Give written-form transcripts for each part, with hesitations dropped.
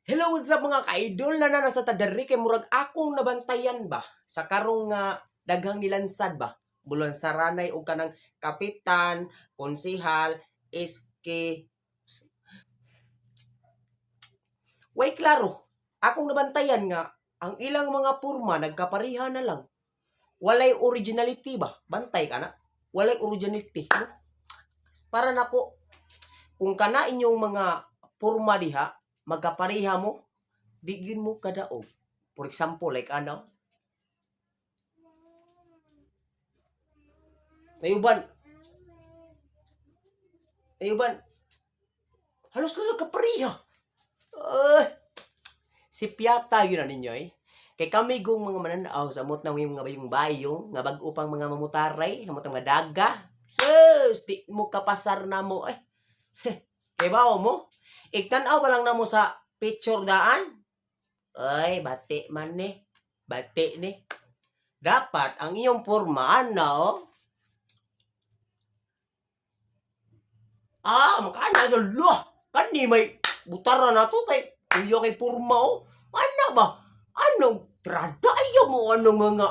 Hello, what's up, mga ka-idol na nasa tadari kay murag akong nabantayan ba sa karong nga daghang nilansad ba bulan saranay og kanang kapitan, konsehal, SK. Way klaro akong nabantayan nga ang ilang mga porma nagkapareha na lang, walay originality ba. Bantay ka na, walay originality, no? Para nako, kung kana inyong mga porma diha magkapareha mo, di gyud mo kadaog. For example, like ano, nayuban nayuban halos na nagkapareha. Ay, si Piata yun na ninyo eh. Kay kami gong mga mananaw sa mot na mga bayong bayong nga bag-o pang mga mamutaray, namot ang mga daga. Sus, di mo kapasar na mo eh. Kay bao mo? Igtan-aw pa lang namo sa picture daan. Ay, bati man ni. Bati ni. Dapat ang iyong porma ano? Ah, makana lo. Kani may butara na to kay kuya kay porma oh. Ano ba? Anong trada ayaw mo anong mga.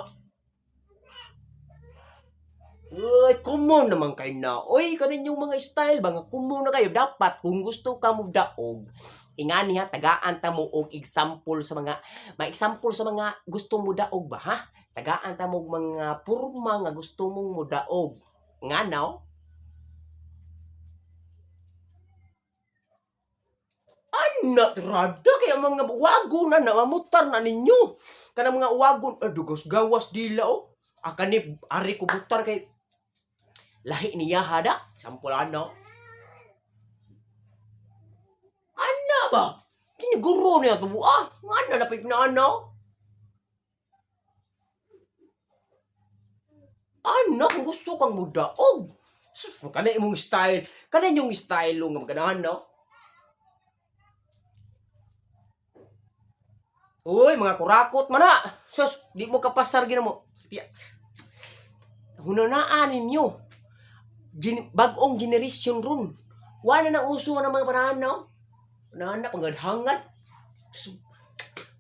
Uy, kumo naman kayo na. Uy, kanin yung mga style ba nga kumo na kayo. Dapat kung gusto ka mo daog, ingani ha, tagaan ta mo og example sa mga, ma-example sa mga gusto mo daog ba ha? Tagaan ta mo og mga porma nga gusto mong mo daog. Nga no? Ana, rada kaya mga wago na na mamutar na ninyo. Kanang mga wagon, dugos gawas dila oh. Akani ari ko butar kay lahi niya hada. Sample ano. Ana ba? Kiniguro niya to ah. Ngana na na ano? Ana, kung gusto kang mudaog. Kana imong style. Kana inyong style nga maganahan no? Uy, mga kurakot man na. Sus, di mo kapasar gina mo. Hunanaan ninyo. Bagong generation ron. Wala na uso ng mga panahon, no? Panahon na, pangad-hangad.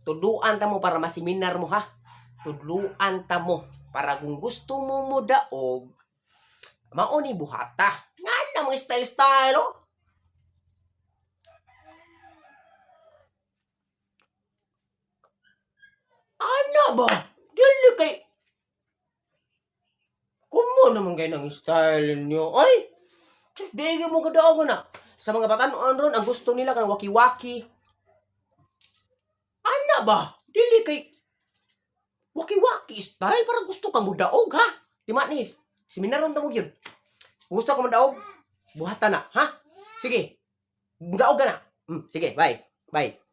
Tuduan ta mo para maseminar mo, ha? Tudluan ta mo para kung gusto mo mo daog, mao ni buhata. Nga na mga style-style, oh. Ano ba? Dili kay kumo naman kayo ng style niyo. Ay! Diyos, di mo kadaog na. Sa mga batan-on ron, ang gusto nila kanang waki-waki. Ano ba? Dili kay waki-waki style para gusto kang mudaog, ha? Di ma ni, seminaron ta mo yun. Gusto ka mudaog, buhatan na, ha? Sige, mudaog ka na. Sige, bye. Bye.